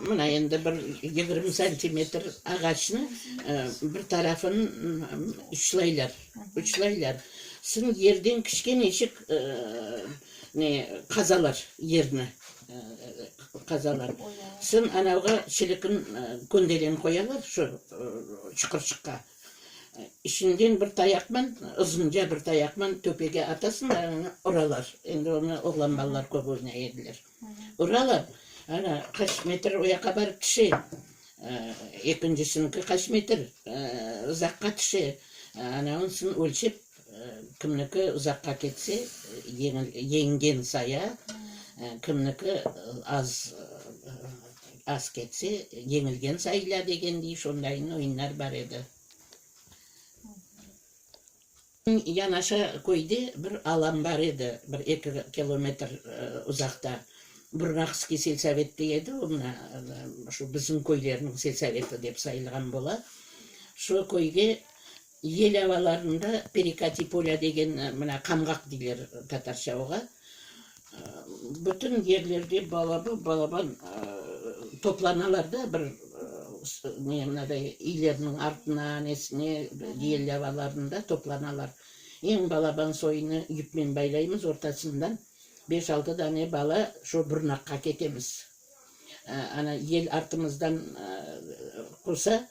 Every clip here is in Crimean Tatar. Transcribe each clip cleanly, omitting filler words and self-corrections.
Mına endi bir 20 santimetr ağaçnı bir tarafın uçlaylar, uçlaylar. Soñ yerden kiçkeneçik ne, qazalar yerni, qazalar. Soñ anavğa çilikin köndelen qoyalar şu çuqurçıqqa. İçinden bir tayaqman, uzunca bir tayaqman töpege atasıñ da, anı uralar. Endi onı oğlan balalar köp oynay ediler. Uralar, ana, qaç metr o yaqqa barıp tüşe, ekincisiniñki qaç metr uzaqqa tüşe. Ana, onısın ölçep, kimniki uzaqqa ketse, yeñgen saya, kimniki az az ketse, yeñilgen sayıla degendey şondayın oyunlar bar edi. Yanaşa köyde bir alan bar edi, bir eki kilometr uzaqta. Burnaqskiy selsovet dey edi, o mına şu bizim köylerniñ selsoveti dep sayılğan bola. Şu köyge yel avalarında Perekati polâ degen, mına qamğaq deyler tatarca oğa, bütün yerlerde balaban-balaban toplanalar da bir ne mınaday iylerniñ artına, nesine yel avalarında toplanalar. Eñ balaban soyunı yipmen baylaymız ortasından, beş-altı dane bala şo burnaqqa ketemiz. Ana yel artımızdan qusa,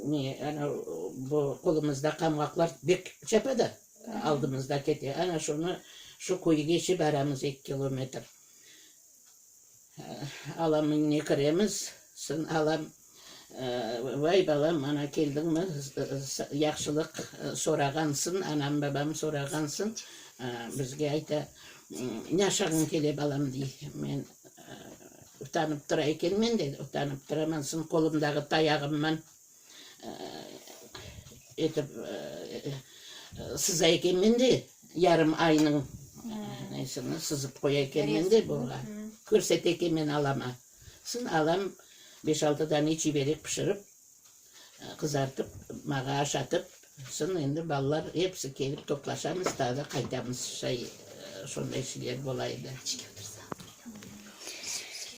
ne ana bu qolumızda qamğaqlar bek çapa da. Aldımızda kete. Ana şunı, şu köygeçe baramız, eki kilometr. Alamnıñ üyüne kiremiz. Soñ alam, Vay, balam, ana keldiñmi, yahşılıq sorağansıñ, anam, babam sorağansıñ. Bizge ayta, Ne aşağıñ kele, balam, dey. Men utanıp tura ekenmen de, utanıp turaman. Soñ qolumdağı tayağımman Etip sıza ekenmen de, yarım aynıñ nesini sızıp qoya ekenmen de buğa. Körsete ekenmen alama. Soñ alam beş-altı dane çiberek pişirip, qızartıp, mağa aşatıp, soñ endi balalar episi kelip toplaşamız, taa da qaytamız. Şay, şonday şeyler bola edi.